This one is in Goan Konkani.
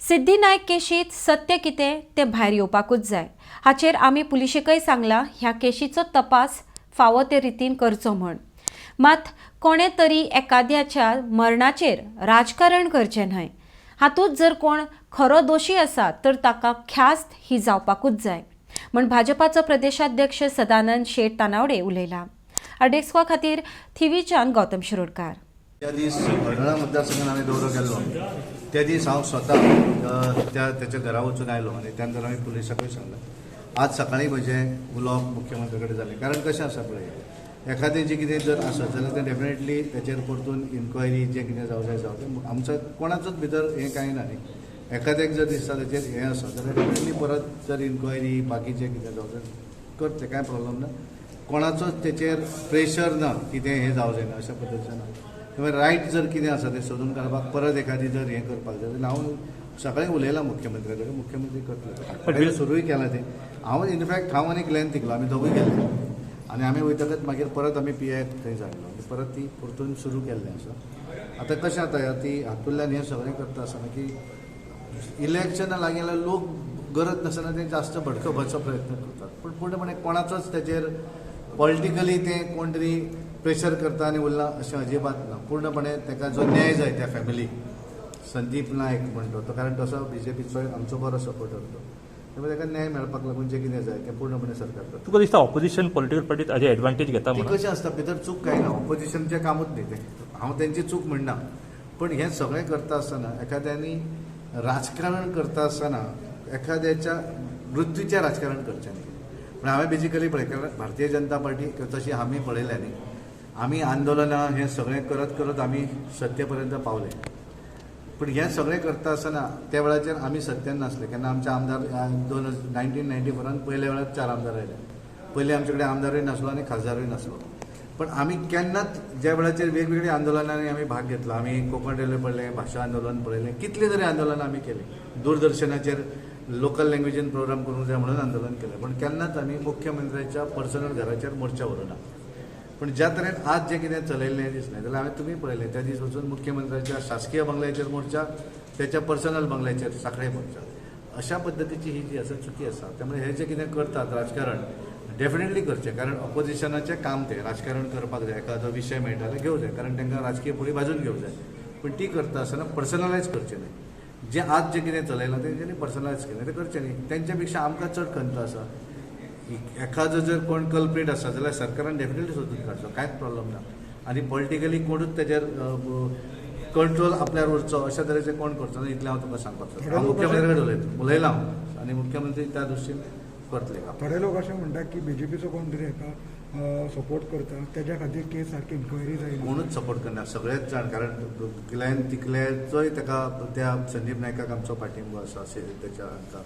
सिद्धी नायक केशीत सत्य कितें तें भायर येवपाकूच जाय. हाचेर आमी पुलिशेकय सांगलां ह्या केशीचो तपास फावो ते रितीन करचो म्हण. मात कोणें तरी एकाद्याच्या मरणाचेर राजकारण करचें न्हय. हातूंत जर कोण खरो दोशी आसा तर ताका ख्यास्त ही जावपाकूच जाय म्हण भाजपाचो प्रदेशाध्यक्ष सदानंद शेट तानावडे उलयला. आरडीएक्सवा खातीर थिवीच्यान गौतम शिरोडकार. त्या दीस हरदळा मतदारसंघात हांवें दौरो केल्लो त्या दीस हांव स्वता त्या त्याच्या घरा वचून आयलो आनी त्या नंतर हांवें पुलिसाकूय सांगलें. आज सकाळीं म्हजें उलोवप मुख्यमंत्र्या कडेन जालें. कारण कशें आसा पळय, एखादें जें कितें जर आसत जाल्यार तें डेफिनेटली तेचेर परतून इन्क्वायरी जें कितें जावं जाय जावं तें आमचो कोणाचोच भितर हें कांय ना न्ही. एखाद्याक जर दिसता तेचेर हें आसा जाल्यार डेफिनेटली परत जर इन्क्वायरी बाकीचें कितें जावं जाय करचें, कांय प्रॉब्लम ना. कोणाचोच तेचेर प्रेशर ना कितें हें जावं जायना अशा पद्दतीचें ना. त्यामुळे रायट जर कितें आसा तें सोदून काडपाक परत एखादी जर हें करपाक जाय जाल्यार हांव सकाळीं उलयलां मुख्यमंत्र्या कडेन, मुख्यमंत्री करतले, सुरूय केलां तें. हांव इनफॅक्ट हांव आनी ग्लॅन तिगलो आमी दोगूय गेल्ले आनी आमी वयतकच मागीर परत आमी पी आयक थंय जाल्लो आनी परत ती परतून सुरू केल्लें आसा. आतां कशें जाता ती हातूंतल्यान हें सगळें करता आसतना की इलेक्शना लागीं जाल्यार लोक गरज नासतना ते जास्त भडकोवपाचो प्रयत्न करतात, पूण पूर्णपणे कोणाचोच तेचेर पॉलिटिकली तें कोण तरी प्रेशर करता आनी उरलां अशें अजिबात ना. पूर्णपणे ताका जो न्याय जाय त्या फॅमिलीक, संदीप नायक म्हणटो तो, कारण तसो बीजेपीचो आमचो बरो सपोर्टर तो, त्यामुळे ताका न्याय मेळपाक लागून जें कितें जाय तें पूर्णपणे सरकार करता. तुका दिसता ऑपोजिशन पॉलिटिकल पार्टी हाजे एडवांटेज घेता ती म्हणून? कशें आसता भितर चूक कांय ना, ऑपोजिशनचें कामूच न्ही तें, हांव तेंची चूक म्हणना. पण हें सगळें करता आसतना एखाद्यांनी राजकारण करता आसतना एखाद्याच्या मृत्यूचें राजकारण करचें न्ही. पूण हांवें बेजिकली पळय, कारण भारतीय जनता पार्टी तशी आमी पळयल्या न्ही, आमी आंदोलनां हें सगळें करत करत आमी सत्ते पर्यंत पावले. पूण हें सगळें करता आसतना त्या वेळाचेर आमी सत्तेन नासले. केन्ना आमचे आमदार 1994 पयल्या वेळार 4 आमदार आयले. पयलीं आमचे कडेन आमदारूय नासलो आनी खासदारूय नासलो. पण आमी केन्नाच ज्या वेळाचेर वेगवेगळ्या आंदोलनांनी आमी भाग घेतला, आमी कोंकण रेल्वे पळयलें, भाशा आंदोलन पळयलें, कितलें तरी आंदोलनां आमी केलीं, दूरदर्शनाचेर लोकल लँग्वेजीन प्रोग्राम करूंक जाय म्हणून आंदोलन केलें. पण केन्नाच आमी मुख्यमंत्र्याच्या पर्सनल घराचेर मोर्चा व्हरूना. पण ज्या तरेन आज जें कितें चलयल्लें दिसलें जाल्यार हांवें तुमी पळयलें त्या दीस वचून मुख्यमंत्र्याच्या शासकीय बंगल्याचेर मोर्चा, त्याच्या पर्सनल बंगल्याचेर साखळे मोर्चा, अशा पद्दतीची ही जी आसा चुकी आसा. त्यामुळे हे जे कितें करतात राजकारण डेफिनेटली करचें, कारण ऑपोजिशनाचें काम तें राजकारण करपाक जाय, एखादो विशय मेळटा जाल्यार घेवं जाय, कारण तांकां राजकीय फुडें भाजून घेवं जाय. पूण ती करता आसतना पर्सनलायज करचें न्ही. जें आज जें कितें चलयलां तेंच्यांनी पर्सनलायज केलें तें करचें न्ही. तेंच्या पेक्षा आमकां चड खंत आसा. एखादो जर कोण कल्प्रीट आसा जाल्यार सरकारान डेफिनेटली सोदून काडचो, कांयच प्रॉब्लम ना. आनी पॉलिटिकली कोणूच तेजेर कंट्रोल आपल्यार उरचो अशा तरेचें कोण करचो ना, इतलें हांव तुका सांगपाक सोदता. हांव मुख्यमंत्र्या कडेन उलयलां हांव आनी मुख्यमंत्री त्या दृश्टीन करतले. थोडे लोक अशें म्हणटात की बीजेपीचो कोण तरी हेका सपोर्ट करता, तेज्या खातीर केस सारकी इन्क्वायरी जायना. कोणूच सपोर्ट करना, सगळेच जाण, कारण ग्लॅन तिकल्याचोय ताका त्या संदीप नायकाक आमचो पाठिंबो आसा तेच्या हांकां.